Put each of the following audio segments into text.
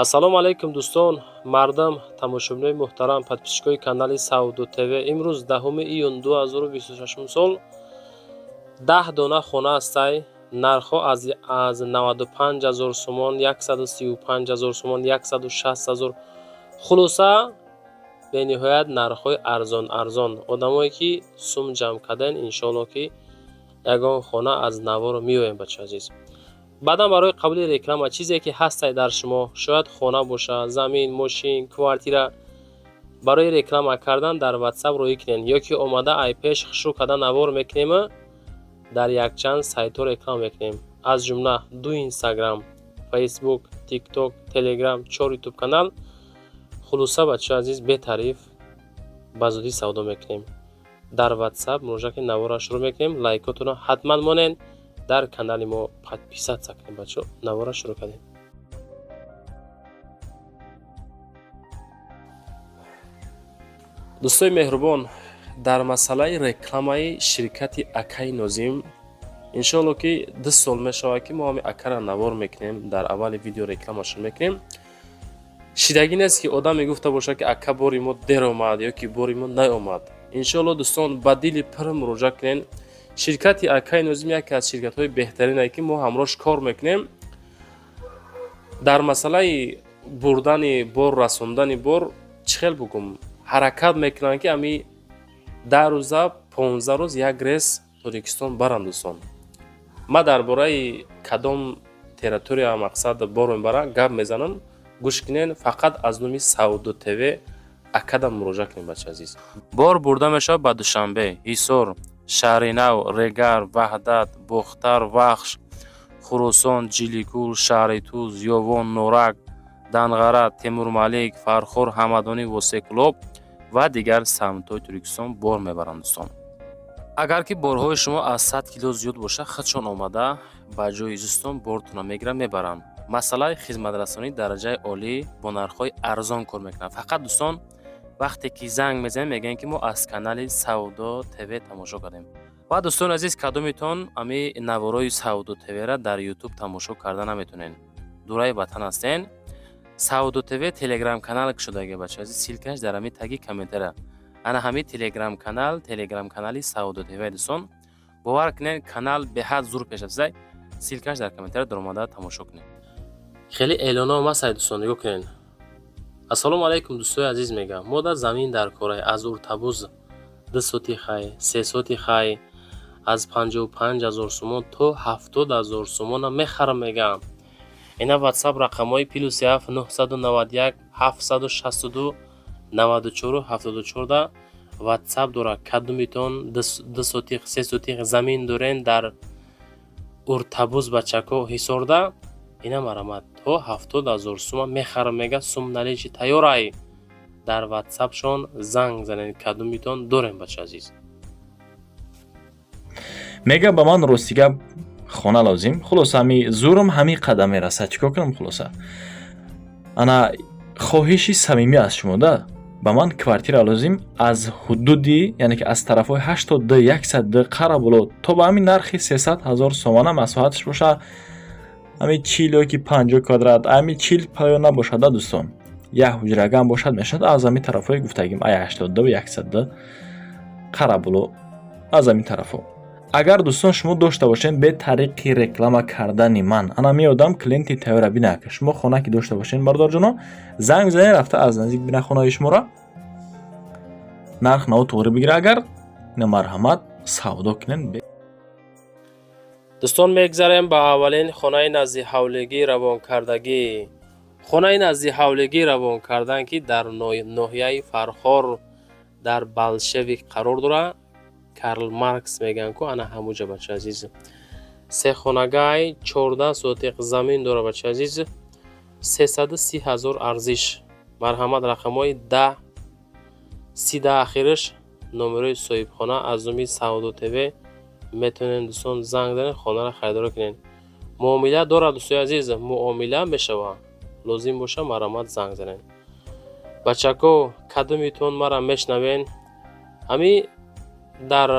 Ассалому алайкум, дӯстон, мардам, тамошобинои муҳтарам, подписчикои канали Савдо ТВ. Имрӯз 10 июн 2026 сол. 10 дона хона ҳастай. Нархҳо аз 95 ҳазор сомон, 135 ҳазор сомон, 160 ҳазор. Хулоса, бениҳоят нархҳои арзон арзон. Одамое ки сум ҷамъ карден, иншоалло, ки ягон хона аз наворо меоем, бачаи азиз. Баъдан барои қабули реклама, чизе ки ҳастай дар шумо, шояд хона бошад, замин, мошин, квартира, барои реклама кардан дар Ватсап роҳӣ кунед ё ки омада ай пеш хушрӯ карда навор мекунем, дар якчанд сайтҳо реклама мекунем, аз ҷумла ду Инстаграм, Фейсбук, Тикток, Телеграм, чор Ютуб канал. Хулоса, бачаи азиз, бетариф ба зудӣ савдо мекунем. Дар Ватсап муроҷиат кунед, наворро шурӯъ мекунем. Лайкотонро ҳатман монед, дар канали мо подписаться кунед. Бачаҳо, наворро шурӯъ кардем. Дӯстои меҳрубон, дар масъалаи рекламаи ширкати акаи Нозим, иншоалло, ки 2 сол мешавад, ки мо ҳами акара навор мекунем, дар аввали видео рекламашон мекунем. Шидагӣ нест, ки одам мегуфта бошад, ки ака, бори мо дер омад ё ки бори мо наомад. Иншоалло, дӯстон, ба дили пур муроҷиат кунед. Ширкати акаи Нозим яке аз ширкатҳои беҳтарине, ки мо ҳамроҳш кор мекунем. Дар масъалаи бурдани бор, расондани бор, чӣ хел бугум, ҳаракат мекунанд, ки ами 10 рӯза, 15 рӯз як рейс Тоҷикистон баранд. Дӯстон, ман дар бораи кадом территория, мақсад, бор мебарам, гап мезанам, гӯш кунед. Фақат аз номи Савдо ТВ акадам муроҷиат кунед, бачаи азиз. Бор бурда мешавад ба Душанбе, Ҳисор, Шаҳринав, Регар, Ваҳдат, Бохтар, Вахш, Хуросон, Ҷиликул, шаҳри Туз, Ёвон, Норак, Данғара, Темурмалик, Фархор, Ҳамадонӣ, Восекулоб ва дигар самтҳои Тоҷикистон бор мебаранд. Дӯстон, агар ки борҳои шумо аз 100 кило зиёд бошад, худшон омада ба ҷои зистон бортонро мегиранд, мебаранд. Масъалаи хизматрасонии дараҷаи олӣ, бо нархҳои арзон кор мекунанд. Фақат, дӯстон, вақте ки занг мезанем, мегӯем, ки мо аз канали Савдо ТВ тамошо кардем. Ва, дӯстони азиз, кадомитон ами наворои Савдо ТВра дар Ютуб тамошо карда наметонед, дураи ватан ҳастен, Савдо ТВ Телеграм канал кушодаги, бача азиз. Ссылкаш дар ҳами таги комментария. Ана ҳами Телеграм канал, Телеграм канали Савдо ТВ. Дӯстон, бовар кунед, канал беҳад зур пеш рафтаи. Ссылкаш дар комментария, даромада тамошо кунед. Хеле эълонҳо омасай, дӯстон, нигоҳ кунед. Ассалому алайкум, дӯстои азиз, мегӯям, мо дар замин дар корай, аз Уртабуз 2 сотихай, 3 сотихай, аз 55 ҳазор сомон то 70 ҳазор сомона мехарам, мегӯям. Ина Ватсап рақамҳои +7 991 762 94 74 да Ватсап дорад. Кадомитон 2 сотих, 3 сотих замин дорен дар Уртабуз, бачако, Ҳисорда, ина марамат, то 70 ҳазор сума мехарам, мега. Сум наличный тайёрай. Дар Ватсапшон занг занед, кадомитон дорем, бача азиз. Мега, ба ман, рости гап, хона лозим. Хулоса, ҳами зурам ҳамин қадам мерасад, чӣ кор кунам? Хулоса, ана хоҳиши самимӣ аз шумо да: ба ман квартира лозим, аз ҳудуди, яъне ки аз тарафҳои 82, 102, Қарабуло, то ба ҳамин нархи 300 ҳазор сомона, масоҳаташ боша ҳамин 40 ё ки 50 квадрат, ҳамин 40 паё набошад да, дӯстон, як ҳуҷрагам бошад, мешавад. Аз ҳамин тарафҳои гуфтагим, ай 82, 102, Қарабуло, аз ҳамин тарафҳо. Агар, дӯстон, шумо дошта бошед, бе тариқи реклама кардани ман, ана меодам, клиенти тайёра бина. Шумо хона ки дошта бошед, бародарҷоно, занг бизанед, рафта аз наздик бина хонаи шуморо, нарх наво туғри бигира. Агар ина, марҳамат, савдо кунед. Дӯстон, мегзарем ба аввалин хонаи назди ҳавлигӣ равонкардагӣ. Хонаи назди ҳавлигӣ равон кардан, ки дар ноҳияи Фархор, дар Болшевик қарор дорад. Карл Маркс мегӯянд ку, ана ҳамуҷа, бача азиз. Сехонагай, 14 сотиқ замин дорад, бача азиз. 330 ҳазор арзиш. Марҳамат, рақамҳои 10 30 ахираш номерои соҳибхона. Аз номи Савдо ТВ метавонед, дӯстон, занг занед, хонаро харидорӣ кунед. Муомила дорад, дӯстои азиз, муомила мешавад. Лозим боша, марҳамат, занг занед. Бачако, кадомитон мара мешнавен, ҳами дар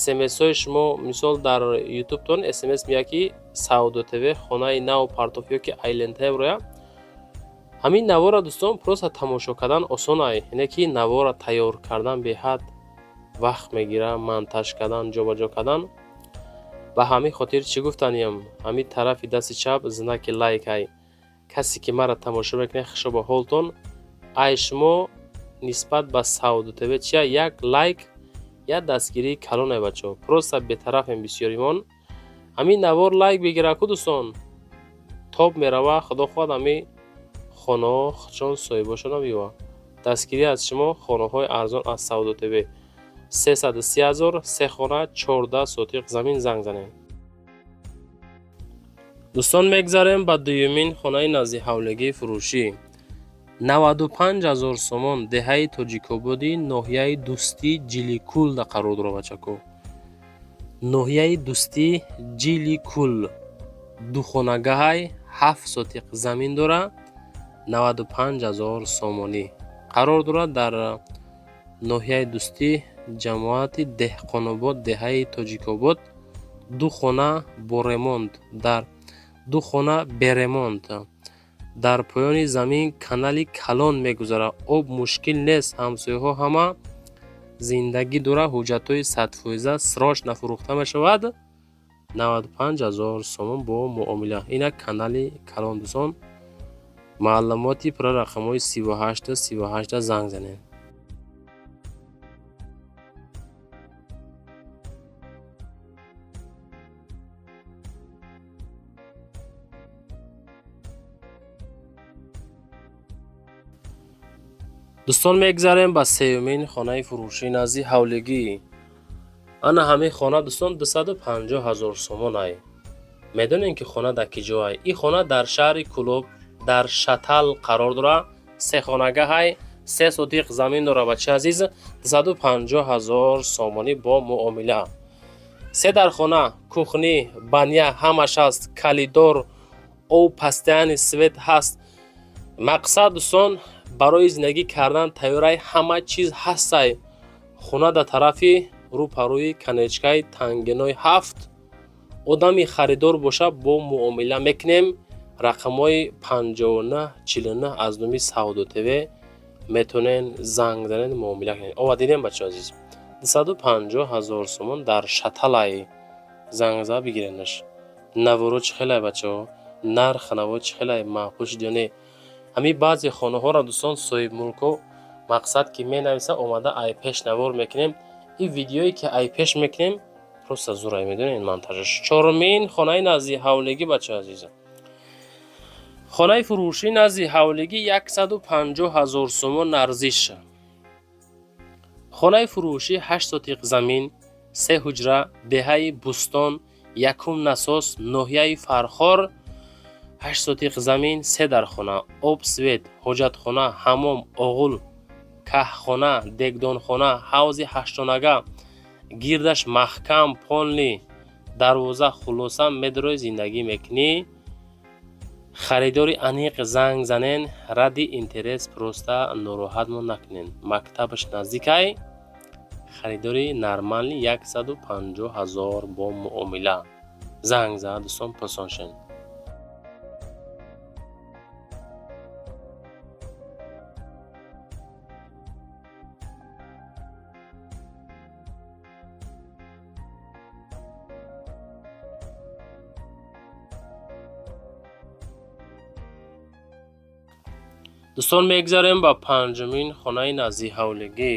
смсҳои шумо, мисол, дар Ютубтон смс меяд, ки Савдо ТВ хонаи нав партоф ё ки айлентаевроя. Ҳамин навора, дӯстон, просто тамошо кардан осон ай, ине ки навора тайёр кардан беҳад вақт мегирад, монтаж кардан, ҷобаҷо кардан. Ба ҳамин хотир чӣ гуфтаниям? Ҳамин тарафи дасти чап знаки лайк ай. Касе ки маро тамошо мекунед, хушо ба ҳолтон. Ай шумо нисбат ба Савдо ТВ чия? Як лайк, як дастгирии калоне, бачаҳо. Просто бетарафем бисёримон. Ҳамин навор лайк бигира ку, дӯстон, топ мерава. Худо хоҳад, ҳамин хонаҳо чон соҳибошонам ёва. Дастгирӣ аз шумо, хонаҳои арзон аз Савдо ТВ. 330 000, се хона, 14 сотиқ замин, занг занед. Дӯстон, мегзарем ба дуюмин хонаи назди ҳавлигии фурӯшӣ. 95 000 сомон, деҳаи Тоҷикободи, ноҳияи Дӯстӣ, Ҷиликулда қарор дорад, бачако. Ноҳияи Дӯстӣ, Ҷиликул, духонагаҳай, 7 сотиқ замин дора, 95 000 сомонӣ. Қарор дорад дар ноҳияи Дӯстӣ, ҷамоати Деҳқонобод, деҳаи Тоҷикобод. Ду хона бо ремонт, дар ду хона бе ремонт. Дар поёни замин канали калон мегузарад, об мушкил нест, ҳамсояҳо ҳама зиндагӣ дора, ҳуҷҷатҳои 100%, срочно фурӯхта мешавад. 95 000 сомон бо муомила. Инак канали калон, дӯстон. Маълумоти пурра рақамҳои 38 38 занг занед. Дӯстон, мегзарем ба сеюмин хонаи фурӯшӣ назди ҳавлигӣ. Ана ҳамин хона, дӯстон, 250 000 сомон ай. Медонем, ки хона дар ки ҷо ай? Ин хона дар шаҳри Кӯлоб, дар Шатал қарор дорад. Сехонагаҳай, 3 сотиқ замин дорад, бачаи азиз. 250 000 сомонӣ бо муомила. Се дархона, кухня, баня ҳамаш ҳаст, коридор, об, постоянный свет ҳаст. Мақсад, дӯстон, барои зиндагӣ кардан тайёрай, ҳама чиз ҳастай. Хона дар тарафи рӯпарӯи конечкаи Тангинои 7. Одами харидор боша, бо муомила мекунем. Рақамҳои 59 49 аз номи Савдо ТВ метавонен занг занед, муомила кунед. Ова дидем, бачаҳо азиз, 250 000 сомон, дар Шаталай, занг зада бигиренаш. Наворо чӣ хелай, бачаҳо? Нарх наво чӣ хелай, маъқул шуд ё не? Ҳамин баъзе хонаҳоро, дӯстон, соҳибмулко мақсад ки менависа, омада ай пеш навор мекунем. Ин видеое ки ай пеш мекунем, просто зурай, медонед, монтажаш. Чорумин хонаи назди ҳавлигӣ, бачаҳо азизам. Хонаи фурӯшӣ назди ҳавлигӣ, 150 000 сомон арзиш. Хонаи фурӯшӣ, 8 сотиқ замин, се ҳуҷра, деҳаи Бӯстон, якум насос, ноҳияи Фархор. 8 сотиқ замин, се дархона, об, свет, ҳоҷатхона, ҳаммом, оғул, каҳхона, дегдонхона, ҳавзи ҳаштонага, гирдаш маҳкам, полный дарвоза. Хулоса, медрои, зиндагӣ мекунӣ. Харидори аниқ занг занен, ради интерес просто нороҳатмон накунен. Мактабаш наздикай. Харидори нормальный, 150 000 бо муомила. Занг зада, дӯстон, пурсон шавед. Дӯстон, мегзарем ба панҷумин хонаи назди ҳавлигӣ.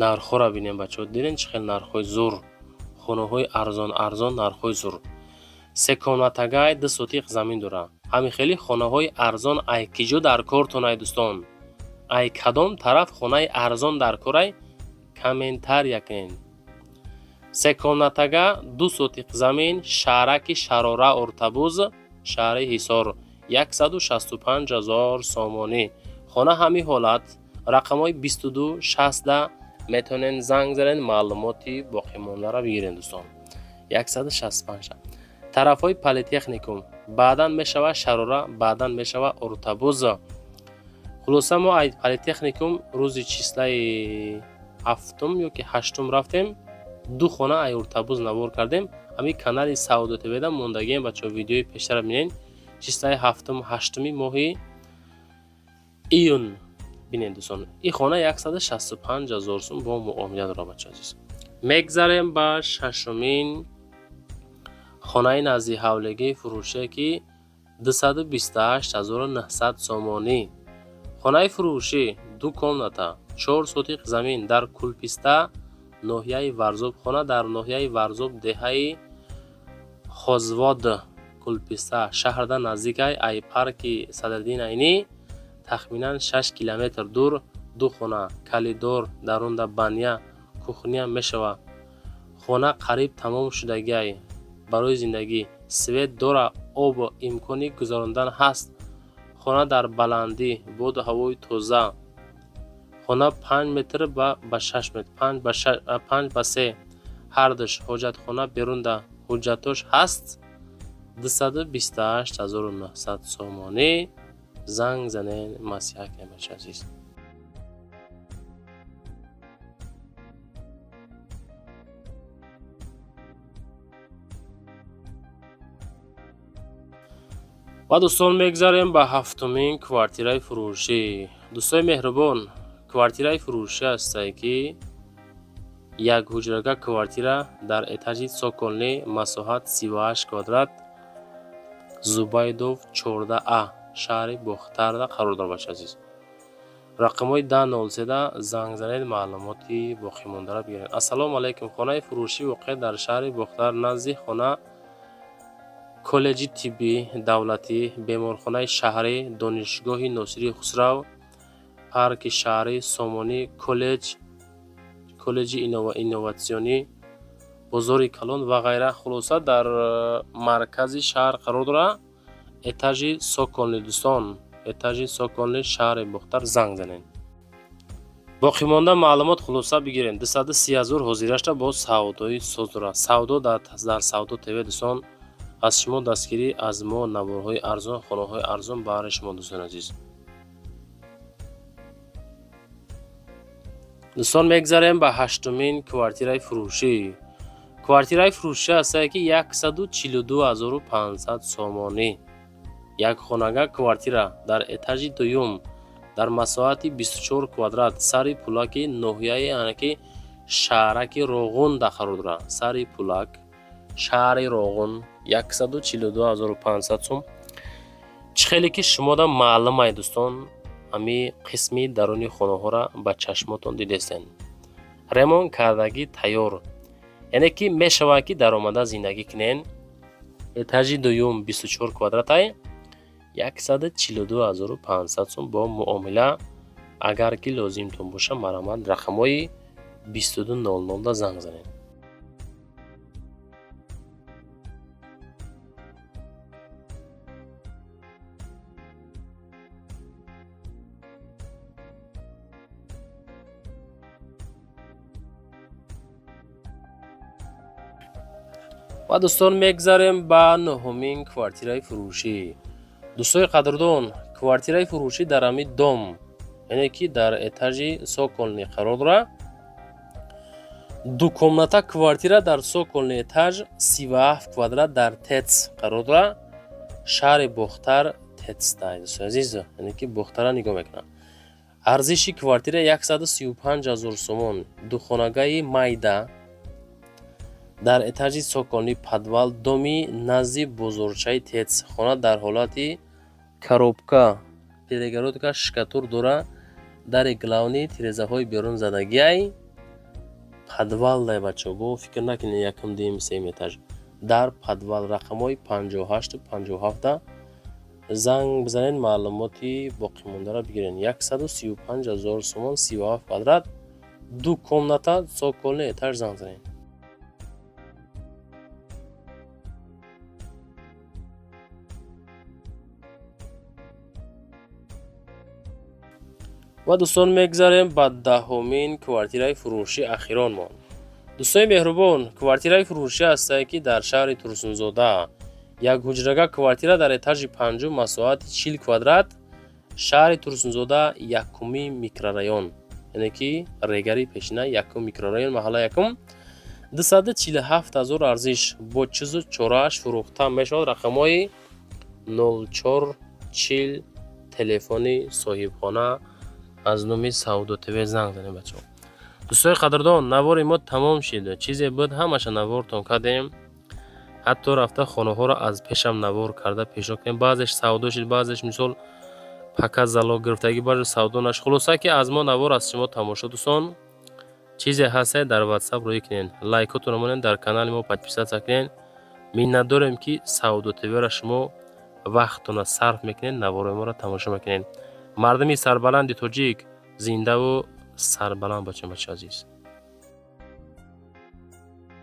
Нархҳоро бинем, бачаҳо. Дидем, чӣ хел нархҳои зур, хонаҳои арзон арзон, нархҳои зур. Се комнатагай, 2 сотиқ замин дорад. Ҳамин хели хонаҳои арзон ай киҷо дар кортон ай, дӯстон? Ай кадом тараф хонаи арзон дар корай, комментария кунед. Се комнатага, 2 сотиқ замин, шаҳраки Шарора, Ортабуз, шаҳри Ҳисор, 165 000 сомонӣ. Хона ҳамин ҳолат, рақамҳои 22 60 метавонед занг занед, маълумоти боқимондаро бигиред, дӯстон. 165, тарафҳои политехникум, баъдан мешава Шарора, баъдан мешава Ортабуз. Хулоса, мо ай политехникум рӯзи числаи ҳафтум ё ки ҳаштум рафтем, ду хона ай Ортабуз навор кардем. Ҳамин канали Савдо ТВда мондагием, бачаҳо, видеои пештара бинед. Числаи ҳафтум, ҳаштуми моҳи Июн. Бинед, дӯстон, ин хона 165 ҳазор сум бо муомила дорад, бача азиз. Мегзарем ба шашумин хонаи назди ҳавлигии фурӯшие, ки 228 900 сомонӣ. Хонаи фурӯшӣ, ду комната, 4 сотих замин дар Кулписта, ноҳияи Варзоб. Хона дар ноҳияи Варзоб, деҳаи Хозвод, Кулписта шаҳрда наздикай, ай парки Садриддин Айнӣ тахминан 6 километр дур. Ду хона, коридор, дарунда баня, кухня мешавад. Хона қариб тамом шудагиай, барои зиндагӣ. Свет дора, об, имкони гузарондан ҳаст. Хона дар баландӣ, боду ҳавои тоза. Хона 5 метр ба 6 метр, 5 ба 3, ҳардуш ҳоҷатхона берунда. Ҳуҷҷатош ҳаст. 228 900 сомонӣ. Занг занед, маслиҳат кунед, бачаи азиз. Ва, дӯстон, мегзарем ба ҳафтумин квартираи фурӯшӣ. Дӯстои меҳрубон, квартираи фурӯшӣ ҳастае, ки як ҳуҷрага квартира дар этажи цокольный, масоҳат 38 квадрат, Зубайдов 14А, шаҳри Бохтарда қарор дорад, бачаи азиз. Рақамҳои 1003-да занг занед, маълумоти боқимондаро бигиред. Ассалому алайкум! Хонаи фурӯшӣ воқеъ дар шаҳри Бохтар, назди хона коллеҷи тиббӣ давлатӣ, беморхонаи шаҳрӣ, донишгоҳи Носири Хусрав, парки шаҳрӣ Сомонӣ, коллеҷ, коллеҷи инноватсионӣ, бозори калон ва ғайра. Хулоса, дар маркази шаҳр қарор дорад, этажи цокольный. Дӯстон, этажи цокольный, шаҳри Бохтар. Занг занед, боқимонда маълумот хулоса бигирем. 230 0 ҳозирашта бо савдои соз дорад. Савдо дар Савдо ТВ. Дӯстон, аз шумо дастгирӣ, аз мо наворҳои арзон, хонаҳои арзон баҳри шумо, дӯстони азиз. Дӯстон, мегзарем ба ҳаштумин квартираи фурӯшӣ. Квартираи фурӯшӣ ҳастае, ки 142 500 сомонӣ. Як хонага квартира дар этажи дуюм, дар масоҳати 24 квадрат, Сари Пулаки ноҳияи, яъне ки шаҳраки Роғунда қарор дорад. Сари Пулак, шаҳри Роғун, 142 500 сум. Чӣ хеле ки шумода маълумай, дӯстон, ҳами қисми даруни хонаҳоро ба чашмотон дидестен. Ремонт кардагӣ, тайёр, яъне ки мешавад, ки даромада зиндагӣ кунен. Этажи дуюм, 24 квадратай, 142 500 сум бо муомила. Агар ки лозимтон боша, марҳамат, рақамҳои 22:00-да занг занед. Ва, дӯстон, мегзарем ба нуҳумин квартираи фурӯшӣ. Дӯстои қадрдон, квартираи фурӯшӣ дар ҳамин дом, яъне ки дар этажи цокольный қарор дорад. Дукомната квартира дар цокольный этаж, 37 квадрат, дар ТЭЦ қарор дорад, шаҳри Бохтар, ТЭЦ-да. Дӯстои азиз, яъне ки Бохтара нигоҳ мекунад. Арзиши квартира 135 ҳазор сомон. Духонагаи майда дар этажи цокольный, подвал доми назди бозорчаи ТЭЦ. Хона дар ҳолати коробка, перегородка штукатур дора, дари главный, тирезаҳои берун задагиай. Подвал дай, бачаҳо, бо фикр накунед якум, дуюм, сеюм этаж. Дар подвал. Рақамҳои 58-у 57-да занг бизанед, маълумоти боқимондаро бигиред. 135 ҳазор сомон, 37 квадрат, ду комната, цокольный этаж. Занг занед. Ва, дӯстон, мегзарем ба даҳумин квартираи фурӯшӣ, ахиронмон. Дӯстони меҳрубон, квартираи фурӯшӣ ҳастае, ки дар шаҳри Турсунзода, як ҳуҷрага квартира дар этажи панҷум, масоҳати 40 квадрат, шаҳри Турсунзода, якуми микрорайон, яъне ки Регари пешина, якум микрорайон, маҳалла якум. 247 ҳазор арзиш, бо чизу чорааш фурӯхта мешавад. Рақамҳои 04 40. Телефони соҳибхона, аз номи Савдо ТВ занг занем, бачаҳо. Дӯстои қадрдон, навори мо тамом шид. Чизе буд, ҳамаша навортон кардем, ҳатто рафта хонаҳоро аз пешам навор карда пешо кардем. Баъзеш савдо шид, баъзеш, мисол, пока залог гирифтагӣ, баъзе савдо нашуд. Хулоса, ки аз мо навор, аз шумо тамошо. Дӯстон, чизе ҳастае, дар Ватсап рӯй кунед, лайкотонро монед, дар канали мо подписаться кунед. Миннатдорем, ки Савдо ТВро шумо вақтона сарф мекунед, наворои моро тамошо мекунед. Мардуми сарбаланди тоҷик, зиндаву сарбаланд бошед, бачаи азиз.